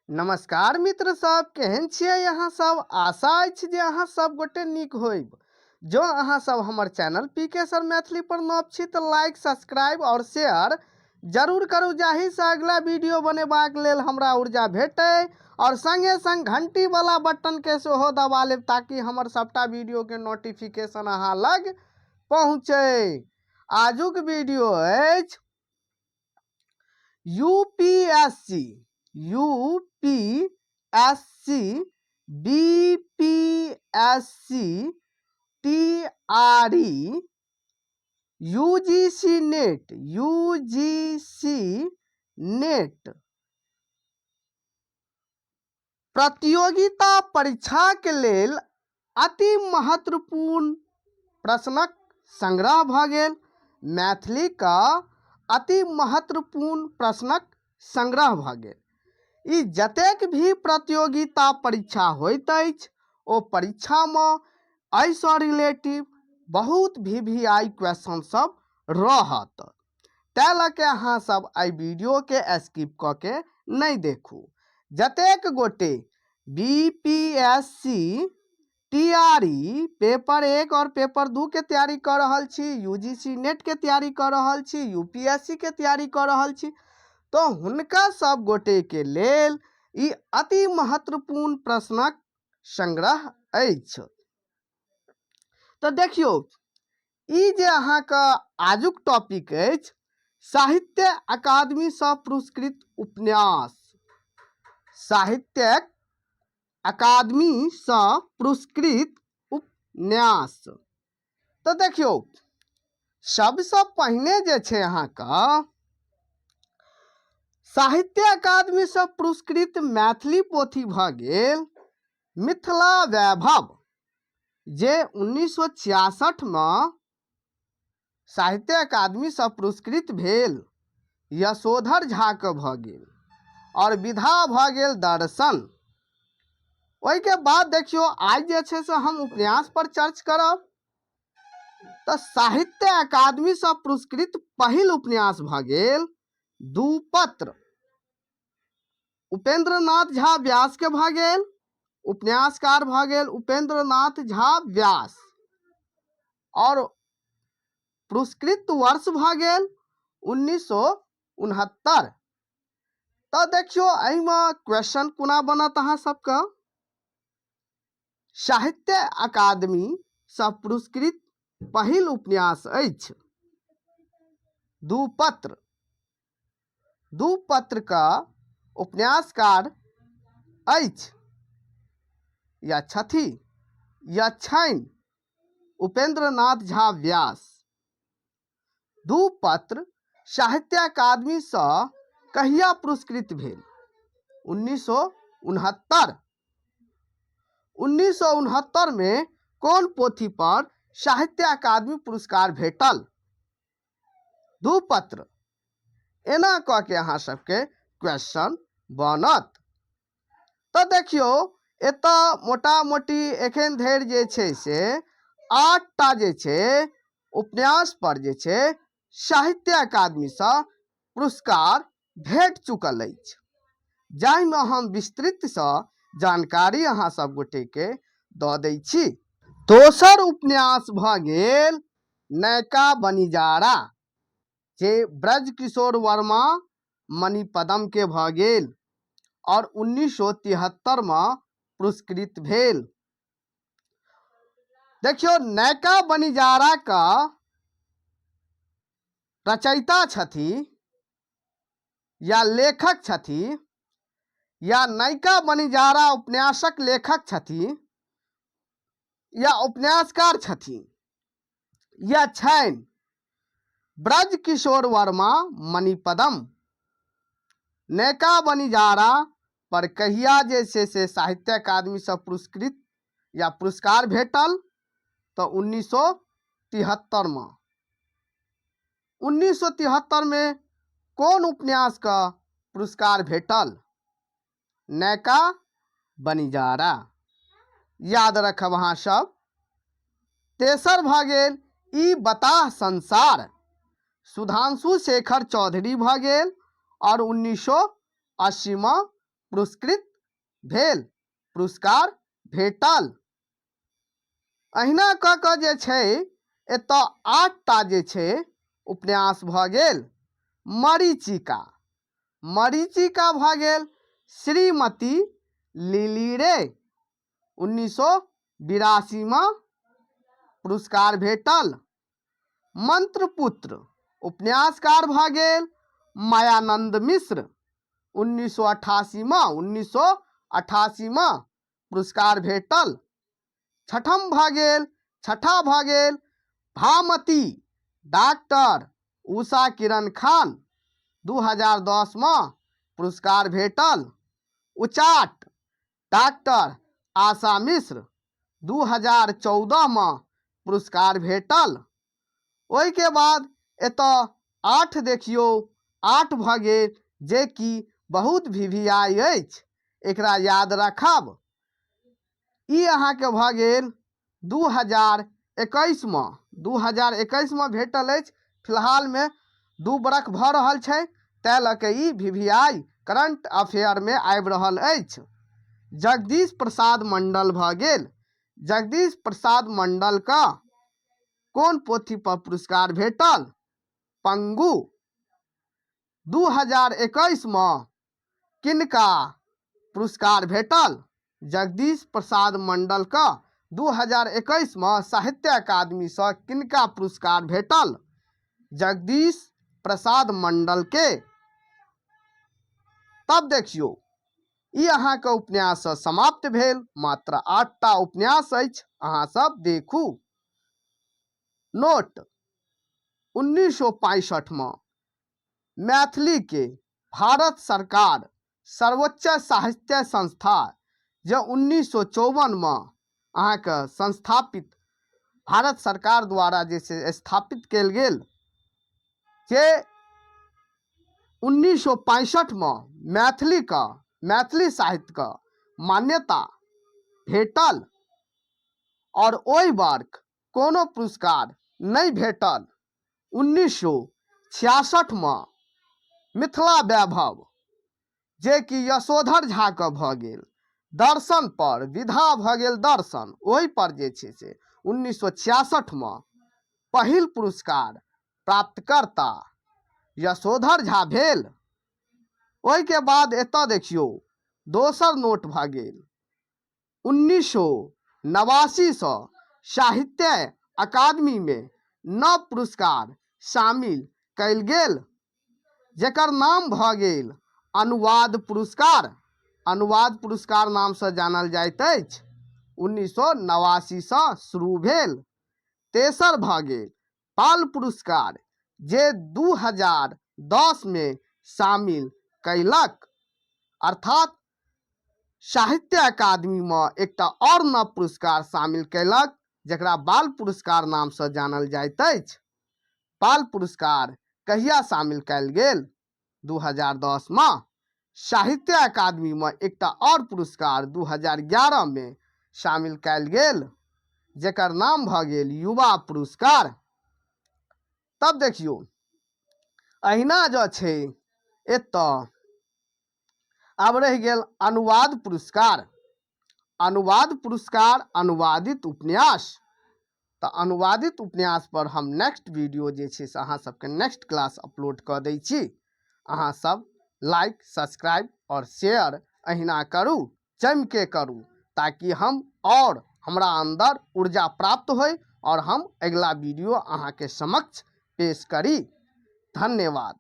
नमस्कार मित्र सब, केहन छियै अहाँ सब? आशा अछि जे अहाँ सब गोटे नीक होइब। जँ अहाँ सब हमर चैनल पी के सर मैथिली पर नव छी तऽ लाइक, सब्सक्राइब और शेयर जरूर करू, जाहिसँ अगला वीडियो बनेबाक लेल हमरा ऊर्जा भेटै, और संगे संग घंटी वाला बटन के सेहो दबा लेब ताकि हमर सबटा वीडियो के नोटिफिकेशन अहाँ लग पहुँचै। आजुक वीडियो अछि UPSC, UPSC, BPSC, TRE, UGC net, UGC net प्रतियोगिता परीक्षाके लेल अति महत्वपूर्ण प्रश्नक संग्रह भऽ गेल। मैथिलीके अति महत्वपूर्ण प्रश्नक संग्रह भऽ गेल। ई जतेक भी प्रतियोगिता परीक्षा होइत अछि, ओ परीक्षामे एहिसँ रिलेटिव बहुत भी वी I question सब रहत। तै लऽ के अहाँ सब एहि वीडियोके स्किप कऽ के नहि देखू। जतेक गोटे B P S C, T R E, paper 1 और पेपर 2 के तैयारी कऽ रहल छी, यू जी सी नेट के तैयारी कऽ रहल छी, यू पी एस सी के तैयारी कऽ रहल छी, तऽ हुनका सब गोटेके लेल ई अति महत्वपूर्ण प्रश्नक संग्रह अछि। तऽ देखियौ, ई जे अहाँके आजुक टॉपिक अछि, साहित्य अकादमीसँ पुरस्कृत उपन्यास, साहित्य अकादमीसँ पुरस्कृत उपन्यास। तऽ देखियौ, सबसँ पहिने जे छै अहाँके साहित्य अकादमीसँ पुरस्कृत मैथिली पोथी भऽ गेल मिथिला वैभव, जे 1966मे साहित्य अकादमीसँ पुरस्कृत भेल, यशोधर झाके भऽ गेल आओर विधा भऽ गेल दर्शन। ओहिके बाद देखियौ, आइ जे छै से हम उपन्यास पर चर्च करब। तऽ साहित्य अकादमीसँ पुरस्कृत पहिल उपन्यास भऽ गेल दू पत्र, उपेंद्र नाथ झा व्यास के भऽ गेल। उपन्यासकार भऽ गेल उपेंद्र नाथ झा व्यास और पुरस्कृत वर्ष भऽ गेल 1969। तऽ देखियौ, एहिमे क्वेश्चन कोना बनत अहाँ सबके। साहित्य अकादमी सँ पुरस्कृत पहिल उपन्यास अछि दू पत्र। दू पत्र का उपन्यासकार अछि या छथि या छनि उपेंद्र नाथ झा व्यास। दू पत्र साहित्य अकादमीसँ कहिया पुरस्कृत भेल? 1969। 1969मे कोन पोथी पर साहित्य अकादमी पुरस्कार भेटल? दू पत्र। एना कऽ के अहाँ सबके क्वेश्चन बनत। तऽ देखियौ, एतऽ मोटा मोटी एखन धरि जे छै से 8टा जे छै उपन्यास पर जे छै साहित्य अकादमीसँ पुरस्कार भेट चुकल अछि, जाहिमे हम विस्तृतसँ जानकारी अहाँ सब गोटेके दऽ दै छी। दोसर उपन्यास भऽ गेल नयका बनिजारा, जे ब्रजकिशोर वर्मा मणिपदम के भऽ गेल और 1973 मे पुरस्कृत भेल। देखियौ, नयका बनिजारा का रचयिता छथि या लेखक छथि या नयका बनिजारा उपन्यासक लेखक छथि या उपन्यासकार छथि या छनि ब्रज किशोर वर्मा मणिपदम। नयका बनिजारा पर कहिया जे छै से साहित्य अकादमीसँ पुरस्कृत या पुरस्कार भेटल? तऽ 1973मे। 1973मे कोन उपन्यासके पुरस्कार भेटल? नयका बनिजारा। याद रखब अहाँ सब। तेसर भऽ गेल ई बताह संसार, सुधांशु शेखर चौधरी भऽ गेल और 1980मे पुरस्कृत भेल, पुरस्कार भेटल। अहिना कऽ कऽ जे छै एतऽ 8टा जे छै उपन्यास भऽ गेल। मरीचिका, मरीचिका भऽ गेल श्रीमती लिली रे, 1982मे पुरस्कार भेटल। मंत्रपुत्र उपन्यासकार भऽ गेल मायानंद मिश्र, 1988मे पुरस्कार भेटल। छठम भऽ गेल, छठा भऽ गेल भामती डॉक्टर उषा किरण खान, 2010मे पुरस्कार भेटल। उचाट डॉक्टर आशा मिश्र, 2014मे पुरस्कार भेटल। ओहिके बाद एतऽ 8 देखियौ, 8 भऽ गेल, जेकि बहुत भी वी I अछि, एकरा याद राखब। ई अहाँके भऽ गेल 2021मे, 2021मे भेटल अछि। फिलहालमे 2 बरख भऽ रहल छै, ताहि लऽ कऽ ई भी वी I current अफेयरमे आबि रहल अछि। जगदीश प्रसाद मण्डल भऽ गेल। जगदीश प्रसाद मण्डलके कोन पोथी पर पुरस्कार भेटल? पंगु। 2021मे किनका पुरस्कार भेटल? जगदीश प्रसाद मण्डलके 2021मे साहित्य अकादमीसँ किनका पुरस्कार भेटल? जगदीश प्रसाद मण्डलके। तब देखियौ, ई अहाँके उपन्यास समाप्त भेल। मात्र 8टा उपन्यास अछि, अहाँ सब देखू। नोट, 1965मे मैथिलीके भारत सरकार सर्वोच्च साहित्य संस्था जे 1954मे अहाँके संस्थापित भारत सरकार द्वारा जे छै स्थापित कयल गेल, जे 1965मे मैथिलीके, मैथिली साहित्यके मान्यता भेटल आओर ओहि वर्ष कोनो पुरस्कार नहि भेटल। 1966मे मिथिला वैभव जेकि यशोधर झाके भऽ गेल, दर्शन पर विधा भऽ गेल दर्शन, ओहिपर जे छै से 1966मे पहिल पुरस्कार प्राप्तकर्ता यशोधर झा भेल। ओहिके बाद एतऽ देखियौ दोसर नोट भऽ गेल 1989सँ साहित्य अकादमीमे नव पुरस्कार शामिल कयल गेल, जकर नाम भऽ गेल अनुवाद पुरस्कार। अनुवाद पुरस्कार नामसँ जानल जाइत अछि। 1989सँ शुरू भेल। तेसर भऽ गेल बाल पुरस्कार, जे 2010मे शामिल कयलक। अर्थात साहित्य अकादमीमे एकटा आओर नव पुरस्कार शामिल कयलक, जकरा बाल पुरस्कार नामसँ जानल जाइत अछि। बाल पुरस्कार कहिया शामिल कयल गेल? 2010मे। साहित्य अकादमीमे एकटा आओर पुरस्कार 2011मे शामिल कयल गेल, जकर नाम भऽ गेल युवा पुरस्कार। तब देखियौ, अहिना जँ छै एतऽ आब रहि गेल अनुवाद पुरस्कार। अनुवाद पुरस्कार अनुवादित उपन्यास, तऽ अनुवादित उपन्यास पर हम नेक्स्ट वीडियो जे छै से अहाँ सबके नेक्स्ट क्लास अपलोड कऽ दै छी। अहाँ सब लाइक, सब्सक्राइब आओर शेयर अहिना करू, जमिके करू, ताकि हम आओर हमरा अन्दर ऊर्जा प्राप्त होय आओर हम अगिला वीडियो अहाँके समक्ष पेश करी। धन्यवाद।